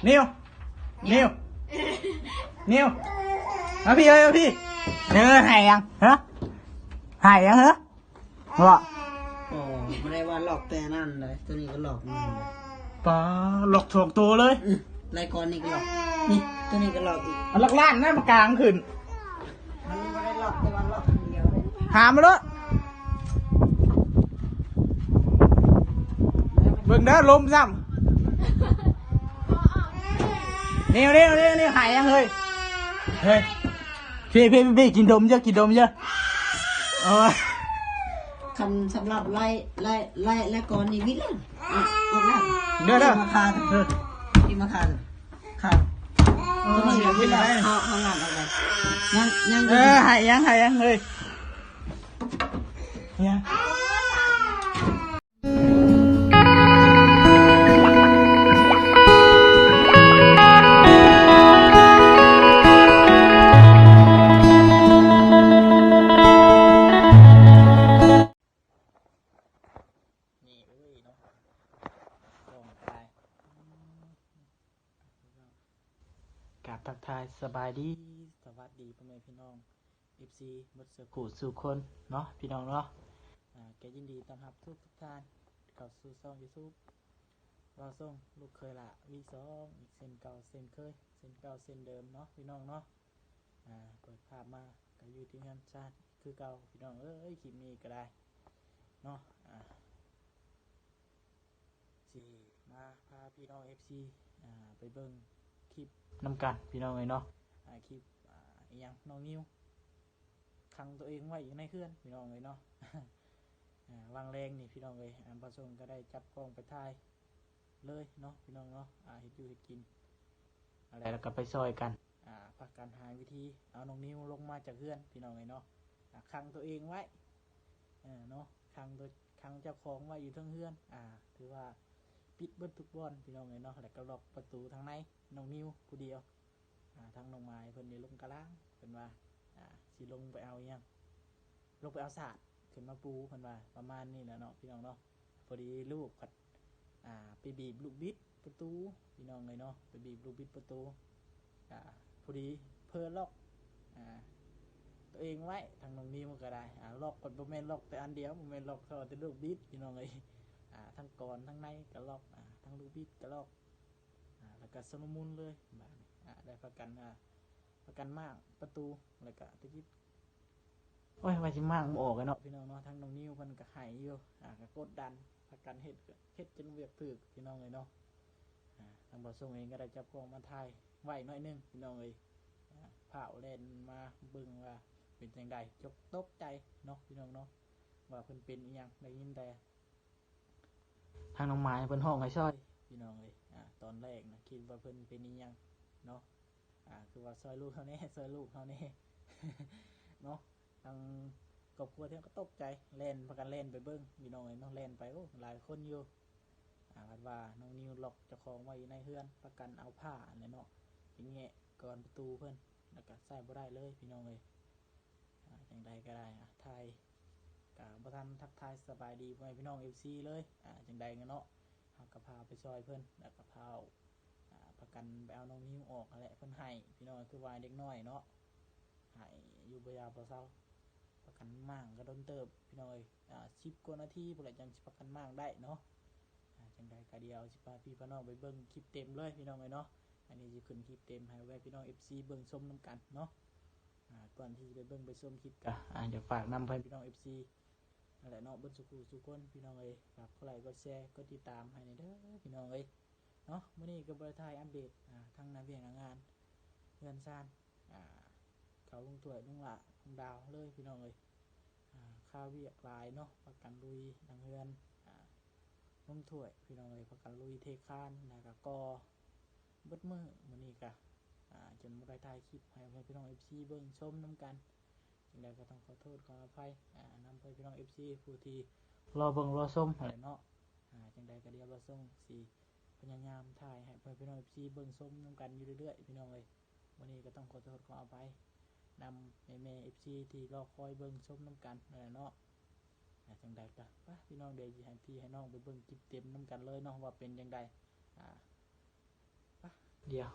ນິວ ນິວ ນິວ ມາພີ້ເອີຍ ມາພີ້. ເອີ ໃຫ້ຫຍັງ ຮະ ໃຫ້ຫຍັງ ຮະ ເບາະ. ໂອ້ ບໍ່ໄດ້ວ່າລອກແຕ່ນັ້ນເລີຍ ໂຕນີ້ກໍລອກນີ້. ປາ ລອກສອງໂຕເລີຍ. ອື ໄລ່ກ່ອນນີ້ກໍລອກ ນີ້ ໂຕນີ້ກໍລອກອີກ. ເອົາຫຼັກລ້ານນະ ມາກາງຂຶ້ນ. ມັນບໍ່ໄດ້ລອກ ແຕ່ວ່າລອກອັນດຽວເລີຍ. ຫາມາໂລດ. ເບິ່ງເດີ ລົມຊ້ຳ. ນີ້ ນີ້ ນີ້ ນີ້ ໃຫ້ຫຍັງເຮີ້ຍ ເຮີ້ຍ. ພີ້ ພີ້ ພີ້ ກິນດົມເຢີ ກິນດົມເຢີ. ເອີ ຄັນສຳລັບໄລ່ ໄລ່ ໄລ່ ໄລ່ກ່ອນນີ້ວິດແລ້ວ. ອອກແລ້ວ ເດີ ເດີ ມາຄາ ເອີ ທີ່ມາຄາ ຄາ ເອີ ຕົວນີ້ ເດີ ວິດແລ້ວ. ເຮົາ ເຮົາງານອອກໄປ ຍັງ ຍັງ ເອີ ໃຫ້ຫຍັງ ໃຫ້ຫຍັງເຮີ້ຍ ຫຍັງ. ນີ້ເອີຍເນາະ ກາບທັກທາຍສະບາຍດີ ສະຫວັດດີພໍ່ແມ່ພີ່ນ້ອງ ເອັຟຊີ ໝົດສູ່ຄູ່ສູ່ຄົນເນາະ ພີ່ນ້ອງເນາະ. ອາ ກໍຍິນດີຕ້ອນຮັບທຸກໆທ່ານເຂົ້າສູ່ຊ່ອງຢູທູບ ບ່າວຊົງ ລູກເຂີຍຫຼ້າ ວີສອງ ອີກເຊັ່ນເກົ່າເຊັ່ນເຄີຍ ເຊັ່ນເກົ່າເຊັ່ນເດີມເນາະ ພີ່ນ້ອງເນາະ. ອາ ເປີດພາບມາກໍຢູ່ທີ່ເຮືອນຊານຄືເກົ່າ ພີ່ນ້ອງເອີຍ. ຄລິບນີ້ກໍໄດ້ເນາະ ອາ ຊິມາພາພີ່ນ້ອງເອັຟຊີ ອ່າ ໄປເບິ່ງຄລິບນຳກັນ ພີ່ນ້ອງເອີຍເນາະ. ອ່າ ຄລິບ ອ່າ ອີ່ຫຍັງ ນ້ອງນິວຂັງຕົວເອງໄວ້ຢູ່ໃນເຮືອນ ພີ່ນ້ອງເອີຍເນາະ. ອ່າ ຫວ່າງແລງນີ້ ພີ່ນ້ອງເອີຍ ອ່າ ບ່າວຊົງກໍໄດ້ຈັບກ້ອງໄປຖ່າຍເລີຍເນາະ ພີ່ນ້ອງເນາະ. ອ່າ ເຮັດຢູ່ເຮັດກິນ ແລ້ວກໍໄປຊ່ອຍກັນ ອ່າ ພາກັນຫາວິທີເອົານ້ອງນິວລົງມາຈາກເຮືອນ ພີ່ນ້ອງເອີຍເນາະ. ອ່າ ຂັງຕົວເອງໄວ້ ເອີ ເນາະ ຂັງຕົວ ຂັງເຈົ້າຂອງໄວ້ຢູ່ເທິງເຮືອນ ອ່າ ຖືວ່າປິດເບິດທຸກບ່ອນ ພີ່ນ້ອງເອີຍເນາະ. ແລ້ວກໍລັອກປະຕູທາງໃນ ນ້ອງນິວຜູ້ດຽວ. ອ່າ ທາງນ້ອງໝາຍເພິ່ນນີ້ລົງກະລາງ ເພິ່ນວ່າ ອ່າ ຊິລົງໄປເອົາອີ່ຫຍັງ ລົງໄປເອົາສາດຂຶ້ນມາປູ ເພິ່ນວ່າປະມານນີ້ແຫຼະເນາະ ພີ່ນ້ອງເນາະ. ພໍດີລູກພັດ ອ່າ ໄປບີບລູກບິດປະຕູ ພີ່ນ້ອງເອີຍເນາະ ໄປບີບລູກບິດປະຕູ ອ່າ ພໍດີເຜີລັອກ ອ່າ ຕົວເອງໄວ້ ທາງນ້ອງນິວກໍໄດ້ ອ່າ ລັອກ ບໍ່ແມ່ນລັອກແຕ່ອັນດຽວ ບໍ່ແມ່ນລັອກເທົ່າແຕ່ລູກບິດ ພີ່ນ້ອງເອີຍ. ອ່າ ທັງກອນທັງໃນກໍລັອກ ອ່າ ທັງລູກບິດກໍລັອກ ອ່າ ແລ້ວກໍຊຸນລະມຸນເລີຍບາດນີ້ ອ່າ ໄດ້ພາກັນ ອ່າ ພາກັນມ້າງປະຕູ ແລ້ວກໍຕະກິດ ໂອ້ຍ ວ່າຊິມ້າງບໍ່ອອກເລີຍເນາະ ພີ່ນ້ອງເນາະ. ທາງນ້ອງນິວເພິ່ນກໍໄຫ້ຢູ່ ອ່າ ກໍກົດດັນ ພາກັນເຮັດ ເຮັດຈົນວຽກຖືກ ພີ່ນ້ອງເອີຍເນາະ. ອ່າ ທາງບ່າວຊົງເອງກໍໄດ້ຈັບກ້ອງມາຖ່າຍໄວ້ໜ້ອຍໜຶ່ງ ພີ່ນ້ອງເອີຍ. ອ່າ ຟ້າວແລ່ນມາເບິ່ງວ່າເປັນຈັ່ງໃດ ຕົກ ຕົກໃຈເນາະ ພີ່ນ້ອງເນາະ ວ່າເພິ່ນເປັນອີ່ຫຍັງ ໄດ້ຍິນແຕ່ ທາງນ້ອງໝາຍເພິ່ນຮ້ອງໃຫ້ຊ່ອຍ ພີ່ນ້ອງເອີຍ. ອ່າ ຕອນແລກນະຄິດວ່າເພິ່ນເປັນອີ່ຫຍັງເນາະ ອ່າ ຄືວ່າຊ່ອຍລູກເຮົາແດ່ ຊ່ອຍລູກເຮົາແດ່ເນາະ. ທາງຄອບຄົວເພິ່ນກໍຕົກໃຈ ແລ່ນ ພາກັນແລ່ນໄປເບິ່ງ ພີ່ນ້ອງເອີຍເນາະ ແລ່ນໄປ ໂອ້ ຫຼາຍຄົນຢູ່. ອ່າ ພັດວ່ານ້ອງນິວລັອກເຈົ້າຂອງໄວ້ຢູ່ໃນເຮືອນ ພາກັນເອົາຜ້າຫັ້ນແຫຼະເນາະ ໄປແງະກອນປະຕູເພິ່ນ ແລ້ວກໍໃຊ້ບໍ່ໄດ້ເລີຍ ພີ່ນ້ອງເອີຍ. ອ່າ ຈັ່ງໃດກໍໄດ້ ອ່າ ຖ່າຍ ກະບໍ່ທັນທັກທາຍສະບາຍດີພໍ່ແມ່ພີ່ນ້ອງເອັຟຊີເລີຍ. ອ່າ ຈັ່ງໃດກໍເນາະ ເຮົາກໍພາໄປຊ່ອຍເພິ່ນ ແລ້ວກໍພາ ອ່າ ພາກັນໄປເອົານ້ອງນິວອອກຫັ້ນແຫຼະ. ເພິ່ນໄຫ້ ພີ່ນ້ອງ ຄືວ່າເດັກນ້ອຍເນາະ ໄຫ້ຢູ່ບໍ່ຢາກບໍ່ເຊົາ ພາກັນມ້າງກໍດົນເຕີບ ພີ່ນ້ອງເອີຍ. ອ່າ ສິບກວ່ານາທີພຸ້ນແຫຼະ ຈັ່ງຊິພາກັນມ້າງໄດ້ເນາະ. ອ່າ ຈັ່ງໃດກໍດຽວຊິພາພີ່ພານ້ອງໄປເບິ່ງຄລິບເຕັມເລີຍ ພີ່ນ້ອງເອີຍເນາະ. ອັນນີ້ຊິຂຶ້ນຄລິບເຕັມໃຫ້ພໍ່ແມ່ພີ່ນ້ອງເອັຟຊີເບິ່ງຊົມນຳກັນເນາະ. ອ່າ ກ່ອນທີ່ຈະໄປເບິ່ງໄປຊົມຄລິບ ກໍ ອ່າ ຢາກຝາກນຳພໍ່ແມ່ພີ່ນ້ອງເອັຟຊີນັ້ນແຫຼະເນາະ ເບິດສູ່ຄູ່ສູ່ຄົນ ພີ່ນ້ອງເອີຍ. ຝາກກົດໄລກົດແຊ ກົດຕິດຕາມໃຫ້ແດ່ເດີ ພີ່ນ້ອງເອີຍເນາະ. ມື້ນີ້ກໍບໍ່ໄດ້ຖ່າຍອັບເດດ ອ່າ ທັງໜ້າວຽກໜ້າງານ ເຮືອນຊານ ອ່າ ເຂົາລຸງຖ້ວຍລຸງຫຼ້າລຸງດາວເລີຍ ພີ່ນ້ອງເອີຍ. ອ່າ ຄາວຽກຫຼາຍເນາະ ພາກັນລຸຍຫຼັງເຮືອນ ອ່າ ລຸງຖ້ວຍ ພີ່ນ້ອງເອີຍ ພາກັນລຸຍເທຄານ ແລ້ວກໍກໍ່ເບິດມື້. ມື້ນີ້ກະ ອ່າ ຈົນບໍ່ໄດ້ຖ່າຍຄລິບໃຫ້ພໍ່ແມ່ພີ່ນ້ອງເອັຟຊີເບິ່ງຊົມນຳກັນ. ຈັ່ງໃດກໍຕ້ອງຂໍໂທດຂໍອະໄພ ອ່າ ນຳພໍ່ແມ່ພີ່ນ້ອງເອັຟຊີຜູ້ທີ່ລໍເບິ່ງລໍຊົມຫັ້ນແຫຼະເນາະ. ອ່າ ຈັ່ງໃດກໍດຽວບ່າວຊົງຊິພະຍາຍາມຖ່າຍໃຫ້ພໍ່ແມ່ພີ່ນ້ອງເອັຟຊີເບິ່ງຊົມນຳກັນຢູ່ເລື້ອຍໆ ພີ່ນ້ອງເອີຍ. ມື້ນີ້ກໍຕ້ອງຂໍໂທດຂໍອະໄພນຳແມ່ໆເອັຟຊີທີ່ລໍຄອຍເບິ່ງຊົມນຳກັນນັ້ນແຫຼະເນາະ. ອ່າ ຈັ່ງໃດກໍໄປ ພີ່ນ້ອງ ດຽວຊິໃຫ້ພີ່ໃຫ້ນ້ອງໄປເບິ່ງຄລິບເຕັມນຳກັນເລີຍເນາະ ວ່າເປັນຈັ່ງໃດ. ອ່າ ໄປ ດຽວ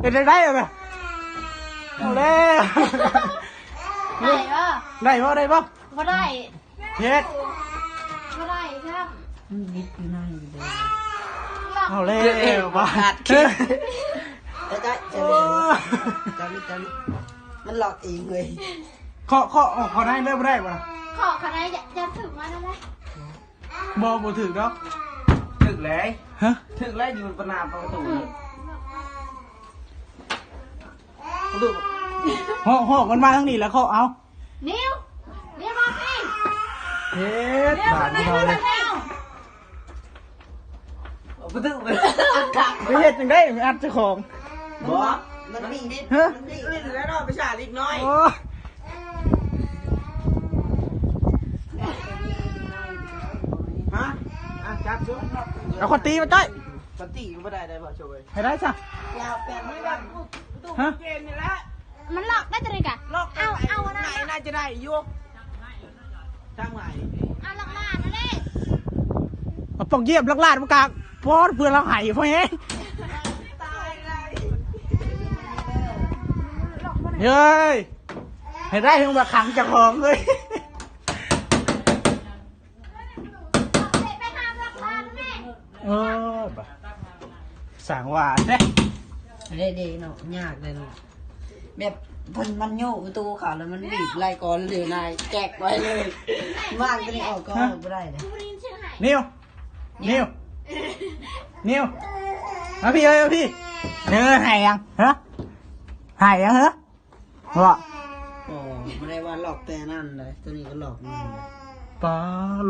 ເຮັດໄດ້ບໍ່? ເອົາແລ້ວ ໄດ້ບໍ່? ໄດ້ບໍ່? ໄດ້ບໍ່? ບໍ່ໄດ້ ເຮັດ ບໍ່ໄດ້ຊ້ຳ ມັນຕິດຢູ່ໃນຢູ່ເດ້. ເອົາແລ້ວບາດ ເຮັດ ໄດ້ ໂອ້ ຈຳ ຈຳ ມັນລັອກເອງເວີຍ. ເຄາະ ເຄາະອອກເຂົ້າໃນເລີຍບໍ່ໄດ້ບໍ່? ເຄາະເຂົ້າໃນ ຢ່າ ຢ່າຖືກມານຳເລີຍ. ບໍ່ ບໍ່ຖືກດອກ. ຖືກແລ້ວ ຮະ? ຖືກແລ້ວ ຢູ່ປະໜາປະຕູ. ອືມ ປະຕູ ຮອກ ຮອກມັນມາທາງນີ້ແລ້ວ ເຄາະເອົາ. ນິວ ນິວມາພີ້ ເຮັດ ບາດນີ້ເຮົາເລີຍ. ປະຕູ ໄປເຮັດຈັ່ງໃດ ໄປອັດເຈົ້າຂອງ. ບໍ່ ມັນມີນິດ ຮະ? ມັນມີນິດແລ້ວເນາະ ພາສາເດັກນ້ອຍ. ໂອ້ ຮະ? ອ່ະ ຈັບຊຸ ເອົາ ຂໍຕີມາຈ້ອຍ. ຂໍຕີກໍບໍ່ໄດ້ ໄດ້ບໍ່ໂຊຍ? ໃຫ້ໄດ້ຊະ. ລາວແປນມັນ ຮະ? ເກມນີ້ແຫຼະ ມັນລັອກໄດ້ຕົວນີ້ກະ ລັອກ ເອົາ ເອົາອັນນັ້ນ ໜ້າຈະໄດ້ຢູ່. ທາງໃໝ່ ເອົາຫຼັກລ້ານນັ້ນເດ້ ເອົາປອກຢຽບຫຼັກລ້ານມາກາງ ປອດ ເພື່ອນລາວໃຫ້ພໍແຮງ. ເຮີ້ຍ ໃຫ້ໄດ້ເຖິງວ່າຂັງເຈົ້າຂອງເລີຍ. ເອີ ບາດ ສ້າງວ່າແທ້ ເດ້ໆ ເນາະ ຍາກເດ້ເນາະ. ແບບເພິ່ນມັນໂຍກປະຕູເຂົ້າແລ້ວມັນບີບໄລ່ກ່ອນເລີຍນາຍ ແຈກໄວ້ເລີຍ. ວາງຕົວນີ້ອອກກໍ ຮະ? ບໍ່ໄດ້ເດ້. ນິວ ນິວ ນິວ ມາພີ້ເອີຍ ມາພີ້. ເອີ ໃຫ້ຫຍັງ ຮະ? ໃຫ້ຫຍັງ ຮະ? ບໍ່ ບໍ່ໄດ້ວ່າລັອກແຕ່ນັ້ນເດ້ ຕົວນີ້ກໍລັອກນີ້. ປາ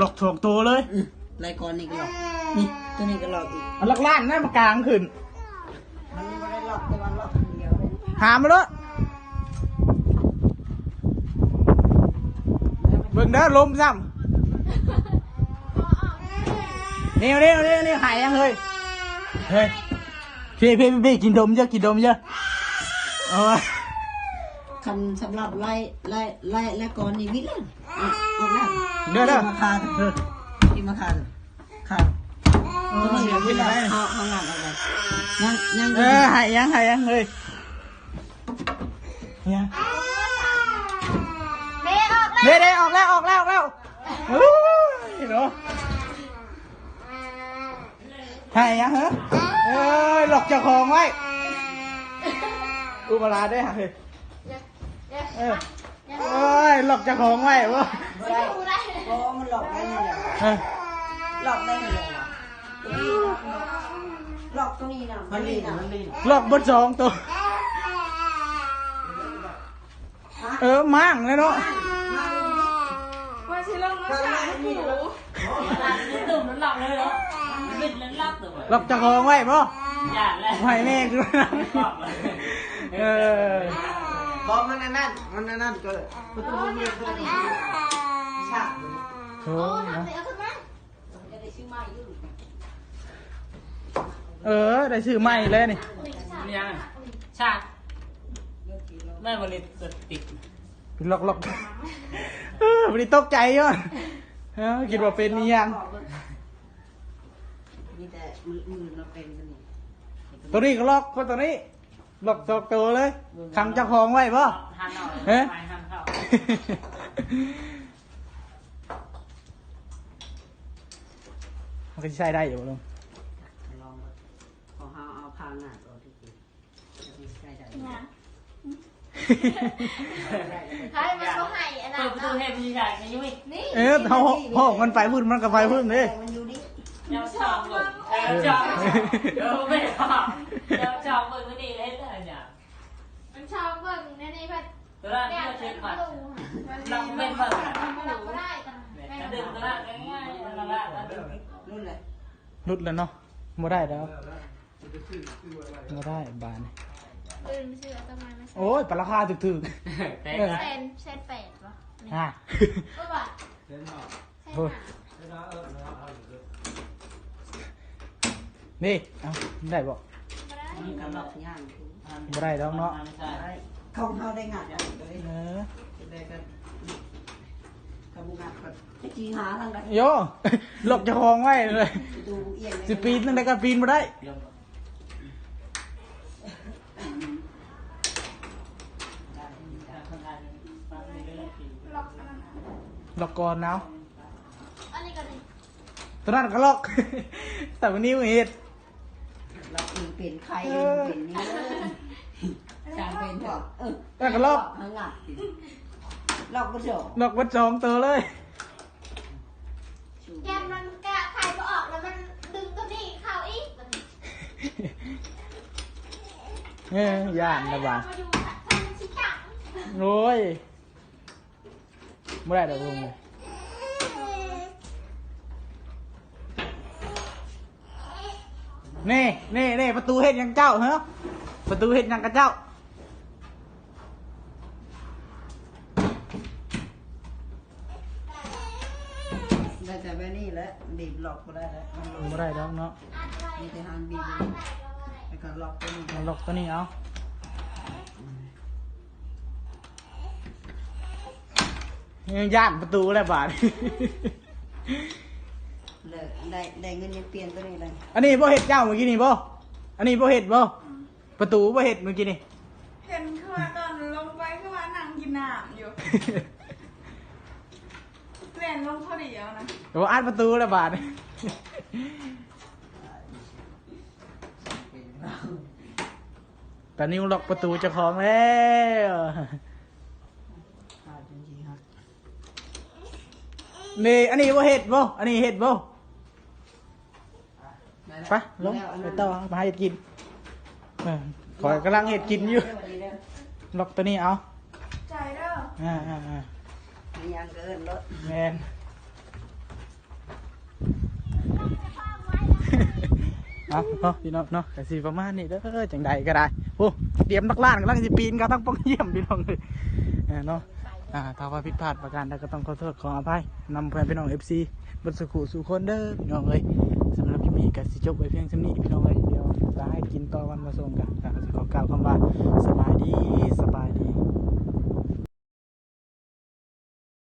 ລັອກສອງໂຕເລີຍ. ອື ໄລ່ກ່ອນນີ້ກໍລັອກ ນີ້ ຕົວນີ້ກໍລັອກອີກ. ເອົາຫຼັກລ້ານນະມາກາງຂຶ້ນ. ມັນບໍ່ໄດ້ລັອກ ແຕ່ວ່າລັອກອັນດຽວເດ້. ຫາມາໂລດ ເບິ່ງເດີ ລົມຊ້ຳ. ນີ້ ນີ້ ນີ້ ນີ້ ໃຫ້ຫຍັງເຮີ້ຍ? ເຮີ້ຍ ພີ້ ພີ້ ພີ້ ກິນດົມເດີ້ ກິນດົມເດີ້. ເອົາ ຄັນສຳລັບໄລ່ ໄລ່ ໄລ່ ໄລ່ກ່ອນນີ້ວິດແລ້ວ. ອອກແລ້ວ ເດີ ເດີ ມາຄາ ເດີ ມາຄາ ຄາ. ຕົວນີ້ວິດແລ້ວ ເຮົາ ເຮົາງານອອກແລ້ວ. ຍັງ ຍັງ ເອີ ໃຫ້ຫຍັງ ໃຫ້ຫຍັງເຮີ້ຍ? ຫຍັງ? ເດ ອອກແລ້ວ ເດ ເດ ອອກແລ້ວ ອອກແລ້ວ ອອກແລ້ວ. ໂອ້ຍເນາະ. ໃຫ້ຫຍັງເຮີ້? ເອີຍ ລັອກເຈົ້າຂອງໄວ້. ອຸປະລາດເດ້ ເຮີ້ຍ. ເອີ ໂອ້ຍ ລັອກເຈົ້າຂອງໄວ້ບໍ່? ບໍ່ໄດ້ ບໍ່ ມັນລັອກໄດ້ນີ້ແຫຼະ. ເອີ ລັອກໄດ້ນີ້ແຫຼະ. ຕົວນີ້ ລັອກຕົວນີ້ນະ ມັນຫຼິ້ນ ມັນຫຼິ້ນ ລັອກເບິດສອງໂຕ. ເອີ ມ້າງແລ້ວເນາະ. ວ່າຊິລົງມາສາມຜູ້ ລັອກເຈົ້າຂອງໄວ້ບໍ່? ຢ້ານແລ້ວ ໃຫ້ແມ່ຄື. ເອີ ບໍ່ ມັນອັນນັ້ນ ມັນອັນນັ້ນ ກໍປະຕູໂຮງຮຽນ ໂອ້ຍ ເອີ ໄດ້ຊື້ໃໝ່ແລ້ວນີ້. ມີຫຍັງ? ຊາ ແມ່ນບໍ່ນີ້ ສະຕິກ ລັອກໆ. ເອີ ບໍ່ໄດ້ຕົກໃຈຢູ່. ເອີ ຄິດວ່າເປັນອີຫຍັງ. ມີແຕ່ມື້ອື່ນມາເປັນຕົວນີ້. ຕົວນີ້ກໍລັອກ ເພາະຕົວນີ້ລັອກສອງໂຕເລີຍ. ຂັງເຈົ້າຂອງໄວ້ບໍ່? ເອີ ມັນກໍຊິໃຊ້ໄດ້ຢູ່ບໍ່ລຸງ? ລອງເບິ່ງ ຂອງເຮົາເອົາພາງໜ້າຕົວທີ່ຈິງ ໃຊ້ໄດ້. ໃຫ້ມັນບໍ່ໃຫ້ອັນນັ້ນ ເປີດປະຕູເຮັດມີການຢູ່ນີ້. ເອີ ເຮົາຮ້ອງມັນໄປພຸ້ນ ມັນກໍໄປພຸ້ນເດ້. ມັນຢູ່ນີ້ ເຈົ້າຊອກເບິ່ງ ເອີ ເຈົ້າ ເອີ ແມ່ນ ເຈົ້າຊອກເບິ່ງມື້ນີ້ເຮັດອັນຫຍັງ? ມັນຊອກເບິ່ງໃນນີ້ເພິ່ນ ຕົວນັ້ນເຮັດມາ ລັອກເປັນເບິ່ງ ລັອກບໍ່ໄດ້. ດຶງຕົວນັ້ນງ່າຍໆ ລັອກ ລຸດແລ້ວເນາະ ບໍ່ໄດ້ແລ້ວ. ບໍ່ໄດ້ບາດນີ້. ອື່ນຊື້ເອົາຕົ້ນໄມ້ມາໃສ່. ໂອ້ຍ ປານລາຄາຖືກໆ ແສນ ແສນແປດບໍ່? ຮະ ເອີ ບາດ ແສນຫ້າ ໂອ້ຍ ແສນຫ້າ. ນີ້ ເອົາ ໄດ້ບໍ່? ບໍ່ໄດ້ ມັນກໍລັອກຍາກຢູ່. ບໍ່ໄດ້ດອກເນາະ. ຂອງເຮົາໄດ້ງັດເອົາເລີຍ. ເອີ ໄດ້ກໍ ບໍ່ມັກກໍໄປຈີຫາທາງໃດ ໂຢ ລັອກເຈົ້າຂອງໄວ້ເລີຍ ປະຕູເອງ ຊິປີນທາງໃດກໍປີນບໍ່ໄດ້ ລັອກອັນນັ້ນ ລັອກກ່ອນເອົາ ອັນນີ້ກໍໄດ້ ຕົວນັ້ນກໍລັອກ ແຕ່ມື້ນີ້ເຮັດ ລັອກອີກເປັນໄຂ່ ເອີ ເປັນນີ້ ຊ່າງເປັນເຖາະ ເອີ ແລ້ວກໍລັອກ ລັອກ ລັອກບໍ່ສອງ ລັອກເບິດສອງໂຕເລີຍ ແກມມັນກະໄຂບໍ່ອອກ ແລ້ວມັນດຶງຕົວນີ້ເຂົ້າອີກ ເອີ ຢ້ານລະບາດ ມາຢູ່ທາງຊິຈັງ ໂອ້ຍ ບໍ່ໄດ້ດອກລຸງເອີຍ ນີ້ ນີ້ ນີ້ ປະຕູເຮັດຫຍັງເຈົ້າ ເຮີ ປະຕູເຮັດຫຍັງກັບເຈົ້າ ໄດ້ແຕ່ແບບນີ້ແຫຼະ ບີບລັອກບໍ່ໄດ້ແລ້ວ ມັນບໍ່ໄດ້ດອກເນາະ ມີແຕ່ຫາງບີບ ແລ້ວກໍລັອກຕົວນີ້ ລັອກຕົວນີ້ເອົາ ຢ້ານປະຕູແລ້ວບາດ ເລີຍ ໄດ້ ໄດ້ເງິນຍັງປ່ຽນຕົວນີ້ເລີຍ ອັນນີ້ບໍ່ເຮັດເຈົ້າມື້ກີ້ນີ້ບໍ່ ອັນນີ້ບໍ່ເຮັດບໍ່ ປະຕູບໍ່ເຮັດມື້ກີ້ນີ້ ເຫັນຄືວ່າຕອນລົງໄປຄືວ່ານັ່ງກິນນ້ຳຢູ່ ແລ່ນລົງເທົ່າດຽວນະ ໂອ້ ອັດປະຕູແລ້ວບາດ ຕານິວລັອກປະຕູເຈົ້າຂອງແລ້ວ ນີ້ ອັນນີ້ບໍ່ເຮັດບໍ່ ອັນນີ້ເຮັດບໍ່ ໄປລົງ ໄປຕໍ່ ໄປຫາເຮັດກິນ ເອີ ຂ້ອຍກຳລັງເຮັດກິນຢູ່ ລັອກຕົວນີ້ເອົາ ໃຈເດີ ອ່າ ອ່າ ອ່າ ມີຫຍັງກໍເອີ້ນໂລດ ແມ່ນ ເອົາເນາະ ພີ່ນ້ອງເນາະ ກໍຊິປະມານນີ້ເດີ ຈັ່ງໃດກໍໄດ້ ໂອ້ ຕຽມຫຼັກລ້ານ ກຳລັງຊິປີນເຂົ້າທາງປ່ອງຢ້ຽມ ພີ່ນ້ອງເອີຍ ເອີ ເນາະ ອ່າ ຖ້າວ່າຜິດພາດປະການໃດກໍຕ້ອງຂໍໂທດຂໍອະໄພນຳເພື່ອນພີ່ນ້ອງເອັຟຊີເບິດສູ່ຜູ້ສູ່ຄົນເດີພີ່ນ້ອງເອີຍ ສຳລັບຄລິບນີ້ກໍຊິຈົບໄວ້ພຽງສ່ຳນີ້ພີ່ນ້ອງເອີຍ ດຽວໄປຫາກິນຕໍ່ກ່ອນ ມາສົ່ງກັນ ກໍຊິຂໍກ່າວຄຳວ່າ ສະບາຍດີ ສະບາຍດີ